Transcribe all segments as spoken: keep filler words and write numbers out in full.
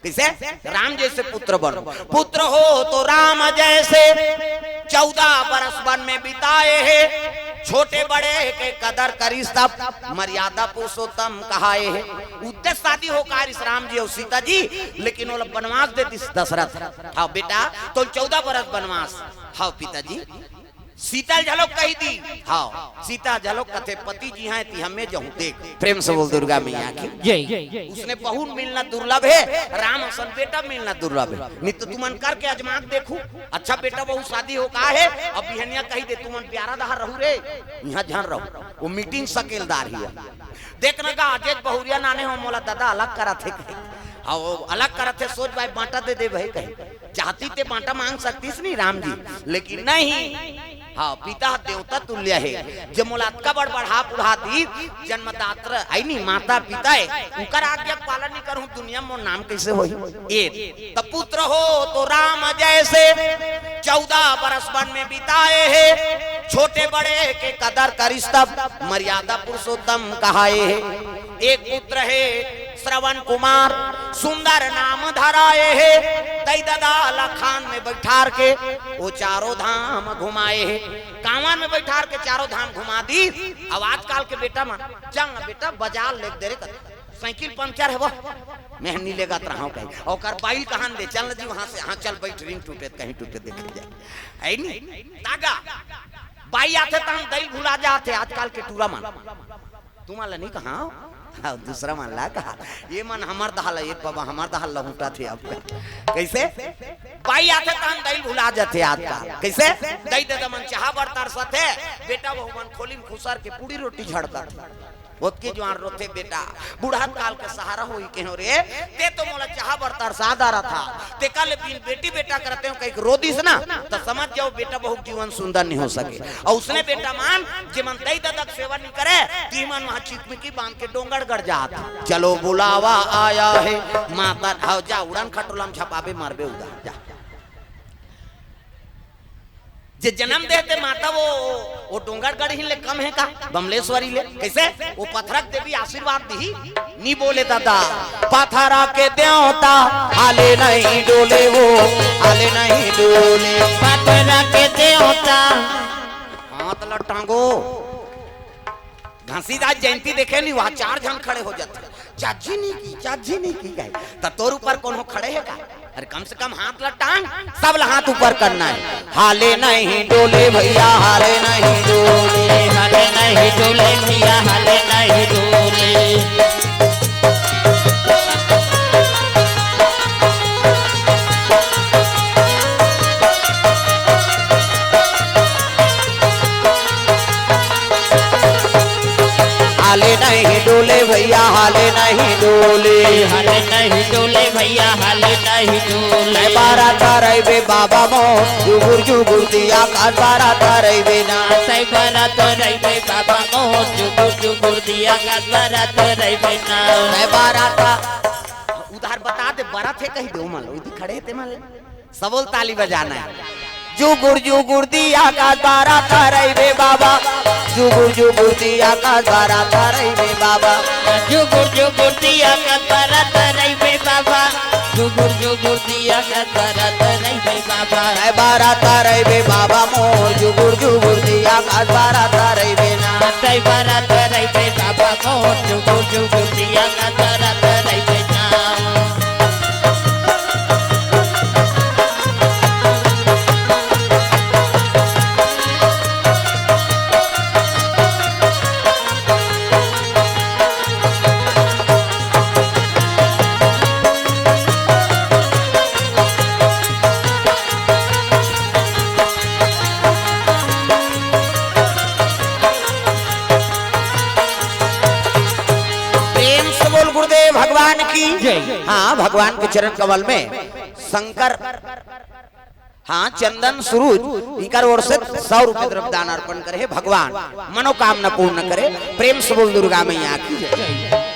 कैसे? राम जैसे पुत्र बनो। पुत्र हो तो राम जैसे, चौदह बरस वन में बिताए हे। छोटे बड़े के कदर करिस तब, मर्यादा पुरुषोत्तम कहाए हे। उद्देश्य शादी हो कारिस राम जी और सीता जी, लेकिन वो लोग बनवास दे दिस दशरथ। हाँ बेटा, तो चौदह बरस बनवास। हाँ पिताजी, सीता घलो कहि दी। हाँ, सीता घलो कथे, "पति जी हैं ती हमें जहूँ देख।" प्रेम से बोल दुर्गा मैया की। जय। उसने बहू मिलना दुर्लभ है, राम असन बेटा मिलना दुर्लभ है। नहीं तो तुमन करके अजमा के देखू, अच्छा बेटा बहू शादी हो का है, अब बिहनिया कहि दे, "तुमन प्यारा दहा रहू रे, यहाँ झन रहू।" वो मीटिंग सकेलदार ही है। देख न गा, अजेत बहुरिया नाने हो, मोला दादा अलग करा थे कहे। हाँ, वो अलग करा थे, सोच भाई बांटा दे दे भाई कहे। चाहती ते बांटा मांग सकतीस नहीं राम जी, लेकिन नहीं। हाँ, पिता देवता तुल्य है। जे मोला अतका बड़ बढ़ा बुढ़ा दी, जन्मदात्र है नहीं, माता पिता है, उनकर आज्ञा पालन नहीं करूँ, दुनिया में मोर नाम कैसे होही? ए, त पुत्र हो तो राम जैसे, चौदह बरस वन में बिताए हे। छोटे बड़े के कदर करिस तब, मर्यादा पुरुषोत्तम कहाए हे। एक पुत्र हे श्रवण कुमार, सुंदर नाम धराए हे। दई ददा ला खान में बैठार के वो चारों धाम घुमाए हे। कांवर में बैठार के चारों धाम घुमा दी। अब आजकल के बेटा मन, "चल ना बेटा, बाजार लेग दे रे," कर, "साइकिल पंचर है वो, मैं नहीं लेगत रहा हूँ कहीं।" ओकर बाइल कहाँ ले, "चल ना जी वहां से, हाँ चल बैठ, रिंग टूटे त कहीं टूटे देखे जाए।" है नी? तागा। बाई आथे त हम दई भुला जाथे आजकल के टूरा मन। तुमन ला नहीं कहा, हाँ, दूसरा मन ला कहा। ये मन हमर दहा ला, ये बाबा हमर दहा ला लहुटा थे आपका। कैसे? बाई आथे त हम दई भुला जाथे आजकल। कैसे? दई ददा मन चाहा बर तरसथे, बेटा बहू मन खोली में खुसर के पूड़ी रोटी झड़कत। ओतकी जुवार रोथे बेटा, बुढ़त काल के सहारा होई के हो रे, ते तो मोला चाहा बर तरसा डारथा, तेकर ले बिन बेटी बेटा करते हो कहीं रो दिस ना, तो समझ जाओ बेटा बहू के जीवन सुंदर नहीं हो सके। और उसने बेटा मन, जे मन दई ददा के सेवा नहीं करे, ती मन वहाँ चिकमिकी बांध के डोंगरगढ़ जात। चलो बुलावा आया है, माता ढाव जा, उड़न खटोला में झपाबे मारबे उधर, जा। जे जन्म देते माता वो, वो डोंगरगढ़ ही ले कम है का? बमलेश्वरी ले। कैसे? वो पथरा के देवी आशीर्वाद दी, नी बोले दादा। पथरा के देवता, हाले नहीं डोले वो, हाले नहीं डोले। पथरा के देवता। हाथ ला टांगो। घसीदास जयंती देखे नहीं, वहाँ चार झन खड़े हो जाते। चाची नहीं की, चाची नहीं की गए। त तोर ऊपर कोनो खड़े है का? अरे कम से कम हाथ ला टांग, सब ला हाथ ऊपर करना है। हाले नहीं डोले भैया, हाले नहीं डोले। हाले नहीं डोले भैया, हाले नहीं डोले। हाले नहीं डोले भैया, हाले नहीं डोले। हाले नहीं डोले भैया, हाले नहीं डोले। कै बारा तरैबे बाबा मोर, जुगुर जुगुर दिया काट बारा तरैबे ना। कै बारा तरैबे बाबा मोर, जुगुर जुगुर दिया काट बारा तरैबे ना। कै बारा ता-, उधार बता दे, बरत हे कहि दे, ओमन उदी खड़े हे ते मन ले। सबोल ताली बजाना है। जुगुर जुगुर दिया काट बारा तरैबे बाबा, जुगुर जुगुर दिया काट बारा तरैबे बाबा। जुगुर जुगुर दिया काट बारा तरैबे बाबा, जुगुर जुगुर दिया काट बारा तरैबे बाबा। कै बारा तरैबे बाबा मोर, जुगुर जुगुर दिया काट बारा तरैबे ना। कै बारा तरैबे बाबा मोर, जुगुर जुगुर दिया काट बारा तरैबे ना। प्रेम से बोल गुरुदेव भगवान की। जय। हाँ, भगवान के चरण कमल में शंकर, हाँ, चंदन सुरुज, इकर ओर से सौ रुपये द्रव्य दान अर्पण करे हे भगवान, मनोकामना पूर्ण करे। प्रेम से बोल दुर्गा मैया की जय।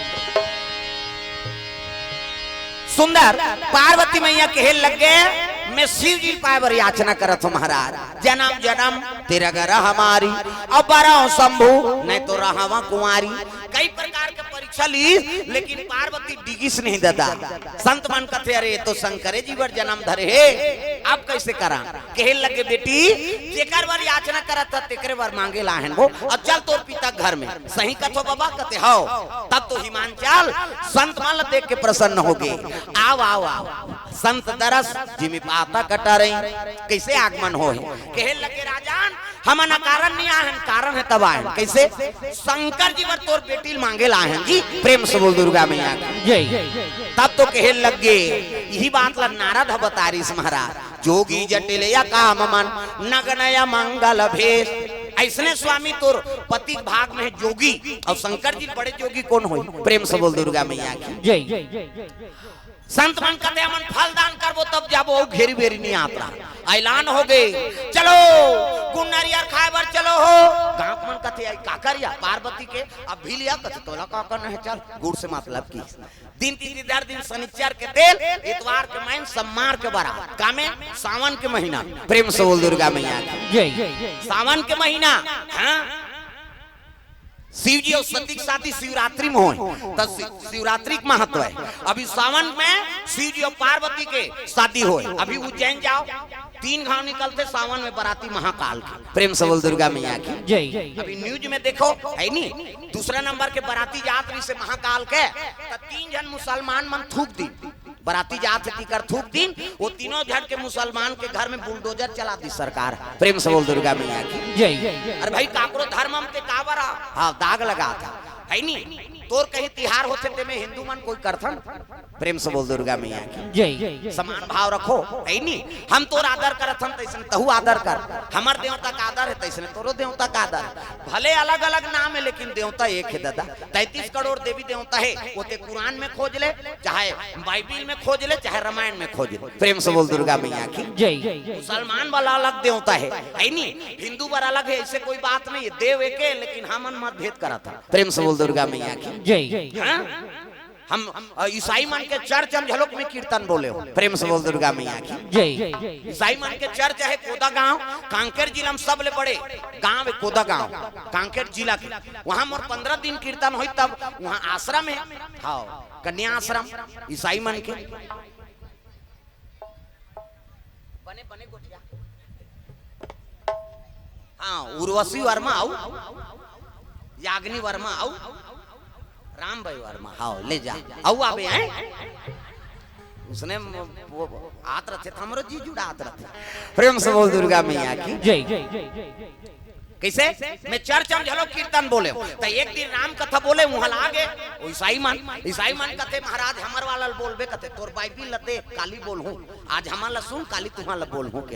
सुंदर पार्वती मैया कहे लग गए, मैं शिव जी पाए बर याचना करत हूँ महाराज, जन्म जन्म तेरा गर हमारी, अब बरव शंभू नहीं तो रहवा कुंवारी। कई प्रकार के परीक्षा ली, लेकिन पार्वती डिगिस नहीं ददा। संत मन कथे, अरे ये तो शंकरे जी बर जन्म धरे हे, अब कैसे करा? कहे लगे, बेटी, जेकर बर याचना करत ह तेकरे बर मांगे लाहन वो, और चल तोर पिता घर में। सही कथो बाबा? कथे, हव। तब तो हिमांचल संत मन ल देख के प्रसन्न हो गए। आव आव आव, संत दरस जिमि पाता कटरई। कैसे आगमन होहे? कहे लगे, राजान, हमन अकारण नहीं आए हन, कारण है तब आए हन। कैसे? शंकर जी बर तोर बेटी ल मांगे लाए हन जी। प्रेम से बोल दुर्गा मैया की। जय। तब तो कहे लग गे, यही बात ला नारद ह बतारिस महाराज, जोगी जटिल या काम मन, नगन या मंगल भेष। ऐसने स्वामी तोर पति के भाग में है जोगी, और शंकर जी बड़े जोगी कौन होई? प्रेम से बोल दुर्गा मैया की। जय। संत मन कथे, हमन फल दान करबो तब जाबो, अउ घेरी बेरी नहीं आत रहा। ऐलान हो गए, चलो गुड़ नरियर खाए बर चलो हो। गांव के मन कथे, आई का करिया पार्वती के, अब भी लिया। कथे, तोला का करना है, चल, गुड़ से मतलब की। दिन तीन दिन, हर दिन शनिचर के दिन, इतवार के मैन, सोमवार के बरात। का में? सावन के महीना। प्रेम से बोल दुर्गा मैया की। जय। सावन के महीना, हाँ, शिव जी और सती की शादी शिवरात्रि में होए, तो शि-, शिवरात्रि के महत्व है। अभी सावन में शिव जी और पार्वती के शादी होए। अभी उज्जैन जाओ, तीन घाव निकलते सावन में बराती महाकाल के। प्रेम से बोल दुर्गा मैया की। जय। अभी न्यूज में देखो, है नी, दूसरा नंबर के बराती जात रही से महाकाल के, तो तीन झन मुसलमान मन थूक दी। बराती जात हे, तीकर थूक दिन, वो तीनों झन के मुसलमान के घर में बुलडोजर चला दी सरकार। प्रेम से बोल दुर्गा मैया की। जय। अरे भाई, काकरो धर्म में ते काबर आ? हाँ, दाग लगा था, है नी? तोर कहीं तिहार होथे ते में हिंदू मन कोई करथन? प्रेम से बोल दुर्गा मैया की। जय। समान भाव रखो, है नी? हम तोर आदर करत हन, तैसने तहू आदर कर। हमर देवता का आदर है, तैसने तोरो देवता का आदर है। भले अलग-अलग नाम है, लेकिन देवता एक है दादा। तैंतीस करोड़ देवी देवता है, वो ते कुरान में खोज ले, चाहे बाइबिल में खोज ले, चाहे रामायण में खोज ले। प्रेम से बोल दुर्गा मैया की। जय। मुसलमान वाला अलग देवता है, है नी? हिंदू वाला अलग है, ऐसे कोई बात नहीं है। देव एक है, लेकिन हमन मतभेद करत हन। प्रेम से बोल दुर्गा मैया की। जय। हाँ? हम, अ, ईसाई मन के चर्च हम झलोक में कीर्तन बोले हो। प्रेम से बोल दुर्गा मैया की। जय। ईसाई मन के चर्च है कोदा गांव, कांकेर जिला में सबले बड़े गांव है कोदा गांव, कांकेर जिला के। वहां मोर पंद्रह दिन कीर्तन होई, तब वहां आश्रम है। हाँ, कन्या आश्रम ईसाई मन के। बने, बने गोठिया। हाँ, उर्वशी वर्मा आऊ, याग्नि वर्मा आऊ, राम भाई वर्मा, हाँ, ले जा। आऊ आबे, हैं? उसने म-, वो आत रथे, तो हमरो जी जुड़ा आत रथे। प्रेम से बोल दुर्गा मैया की। जय। कैसे? मैं चर्च में झलो कीर्तन बोले, तो एक दिन राम कथा बोले, वहां लागे, वो ईसाई मन, ईसाई मन कथे, महाराज, हमर वाला ल बोलबे कथे, तोर बाइबिल ल दे, काली बोलहूं, आज हमन ल सुन, काली तुम्हां ल बोलहूं के।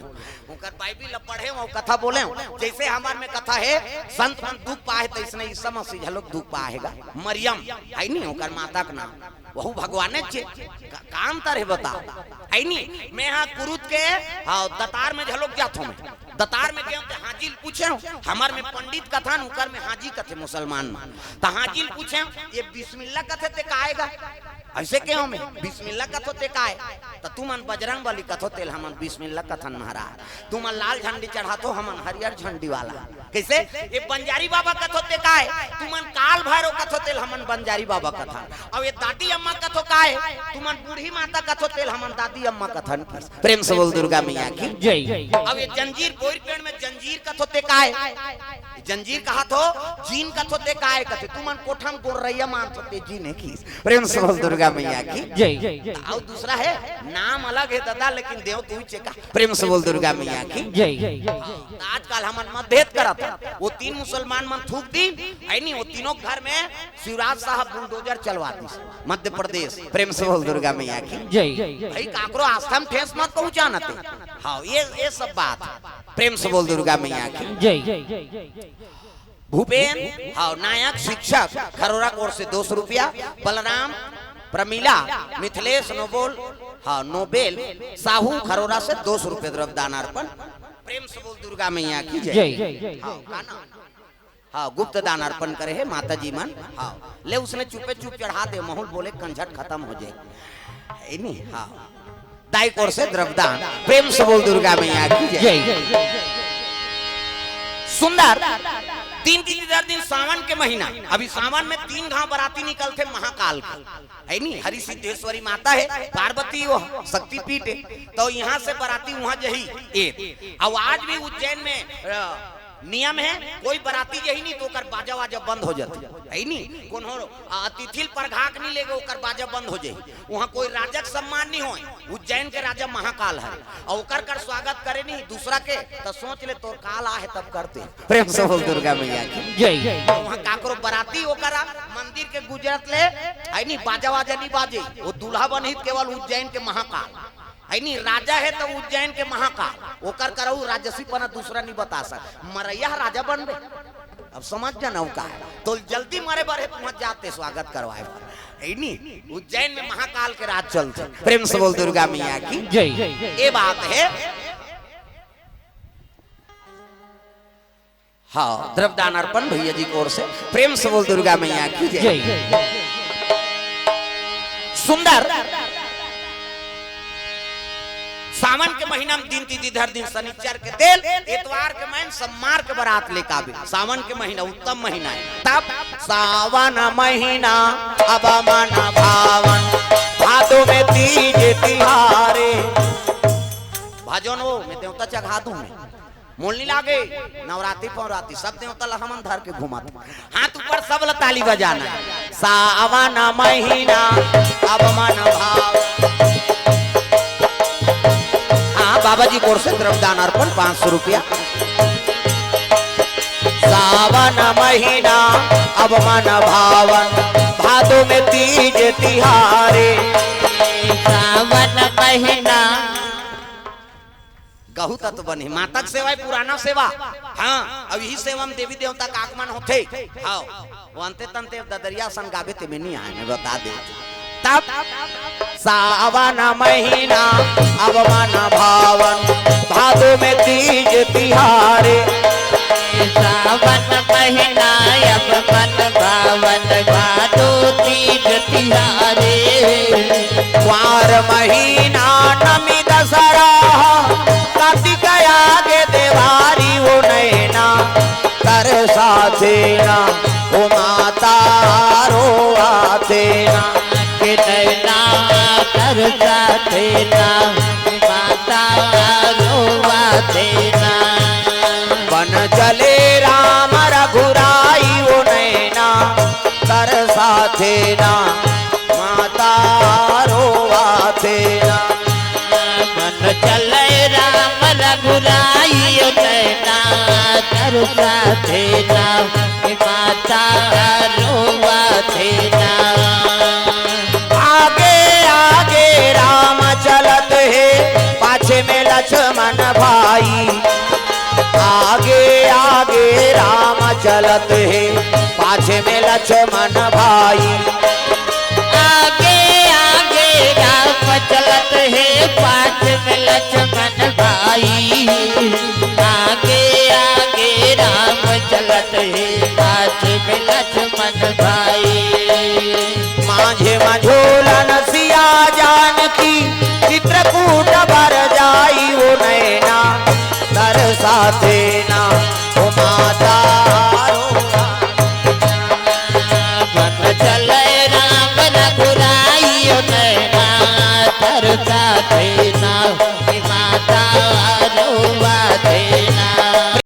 ओकर बाइबिल ल पढ़े, वो कथा बोले, जैसे हमर में कथा है, संत मन दुख पाए, तैसने यीशु मसीह झलो दुख पाएगा। मरियम, है नी, ओकर माता के नाम, वहू भगवाने चे, का, का अंतर है बताओ? है नी, मैं हा कुरुद के, हाँ, दतार में झलोक जात हूँ मैं। दतार में गए ते हाजिल पूछे, हमर में पंडित कथन, उकर में हाजी कथे मुसलमान में। त हाजिल पूछे, ये बिस्मिल्लाह कथे ते का आएगा? ऐसे के हो मैं, बिस्मिल्लाह कथो ते का आए? त तुमन बजरंग बली कथो तेल हमन बिस्मिल्लाह कथन महाराज। तुमन लाल झंडी चढ़ाथो, हमन हरियर झंडी वाला। कैसे? ये बंजारी बाबा कथो ते का आए? तुमन काल भैरव कथो तेल हमन बंजारी बाबा कथन। अब ये दादी अम्मा कथो का आए? तुमन बूढ़ी माता कथो तेल हमन दादी अम्मा कथन। प्रेम से बोल दुर्गा मैया की। जय। अब ये जंजीर, बोइर पेड़ में जंजीर कथो ते का आए? जंजीर कहाथो, जीन कथो ते का आए? कथे, तुमन कोठा में गोर्रैया मानथो ते जीन है की। प्रेम से बोल दुर्गा मैया की। जय। अउ दूसरा है, नाम अलग है दादा, लेकिन देव तू ही चेका। प्रेम से बोल दुर्गा मैया की। जय। हाँ, त आजकल हमन मतभेद करत हन। वो तीन मुसलमान मन थूक दिन, है नी, वो तीनों घर में शिवराज साहब बुलडोजर चलवा दिस, मध्य प्रदेश। प्रेम से बोल दुर्गा मैया की। जय। भाई, काकरो आस्था में ठेस मत पहुंचाना ते। हाँ, ये, ये सब बात। प्रेम से बोल दुर्गा मैया की। जय। भूपेन, हाँ, नायक शिक्षक, खरोरा कोर से दो सौ रुपया, बलराम, प्रमिला, मिथिलेश, नोबोल, हाँ, नोबेल, साहू, खरोरा से दो सौ रुपया द्रव्य दान अर्पण। प्रेम से बोल दुर्गा मैया की जय। जय। हाँ, का नाम? हाँ, गुप्त दान अर्पण करे है माता जी मन। हाँ, ले उसने चुपे चुप चढ़ा दे, माहौल बोले कंझट खत्म हो जाए। है नी? हाँ। दाई कोर से द्रव्यदान। प्रेम से बोल दुर्गा मैया की जय। जय। सुंदर। दिन की दर दिन सावन के महीना, अभी सावन में तीन घाव बराती निकलथे महाकाल के, है नी? हरि सिद्धेश्वरी माता है, पार्वती वो शक्तिपीठ है, तो यहाँ से बराती वहाँ जही। एक अब आज भी उज्जैन में अ, नियम है, कोई बराती जही नहीं तो ओकर बाजा वाजा बंद हो जाते, है नी? कोनो अतिथि ल परघाक नहीं लेगे, ओकर बाजा बंद हो जाही। वहाँ कोई राजक सम्मान नहीं होय। उज्जैन के राजा महाकाल हरे, और ओकर कर स्वागत करे नहीं दूसरा के, तो सोच ले तोर काल आहे तब करते। प्रेम से बोल दुर्गा मैया की जय। वहाँ काकरो बराती ओकर मंदिर के गुजरत ले, है नी, बाजा वाजा नहीं बाजे। वो दूल्हा बनही केवल उज्जैन के महाकाल, है नी, राजा है तो उज्जैन के महाकाल, ओकर करऊ राजसी पना दूसरा नहीं बता सक। मरैया राजा बनबे, अब समझ जाना वो का है। तो जल्दी मरे बर है, पहुंच जाते स्वागत करवाए बर, है नी? उज्जैन में महाकाल के राज चलते। प्रेम से बोल दुर्गा मैया की जय। ये बात है। हाँ, द्रव्यदान अर्पण भैया जी की ओर से। प्रेम से बोल दुर्गा मैया की जय। जय। सुंदर। सावन के महीना में दिन तिथि धर दिन शनिचर के तेल, एतवार के मैन सम्मार के बरात लेके आबे। सावन के महीना उत्तम महीना है। तब सावन महीना अब मन भावन, भादो में तीज तिहारे। भजन वो मैं देवता चघा दूं मैं। मोल नहीं लागे, नवरात्रि पौरात्रि सब देवता ला हमन धर के घुमात। हाथ ऊपर, सब ला ताली बजाना। सावन महीना अब मन भाव। हाँ, बाबा जी की ओर से द्रव्यदान अर्पण पाँच सौ रुपया। सावन महीना अब मन भावन, भादो में तीज तिहारे। सावन महीना गहू तत्व बने, माता के सेवा है, पुराना सेवा। हाँ, अब यही सेवा में देवी देवता का आगमन होथे। हाँ, वो अंते तंते अब ददरिया सन गाबे ते में नहीं आए, मैं बता दे। तब सावन महीना अब मन भावन, भादो में तीज तिहारे। सावन महीना अब मन भावन, भादो तीज तिहारे। कुंवार महीना नमी दसरा, कार्तिक आगे देवारी वो नैना, तरसाथे ना वो माता रोवाथे ना। के नैना तरसाथे ना, माता रोवाथे ना। बन चले राम रघुराई वो नैना, तरसाथे ना, माता रोवाथे ना। बन चले राम रघुराई वो नैना, तरसाथे ना, माता रोवाथे ना। आगे आगे राम चलत हे, पाछे में लक्ष्मण भाई। आगे आगे राम चलत हे, पाछे में लक्ष्मण भाई। आगे आगे राम चलत हे, पाछे में लक्ष्मण भाई। आगे आगे राम चलत हे, पाछे में लक्ष्मण भाई। माझे मझोलन सिया जानकी, चित्रकूट बर जाई वो नैना, तरसाथे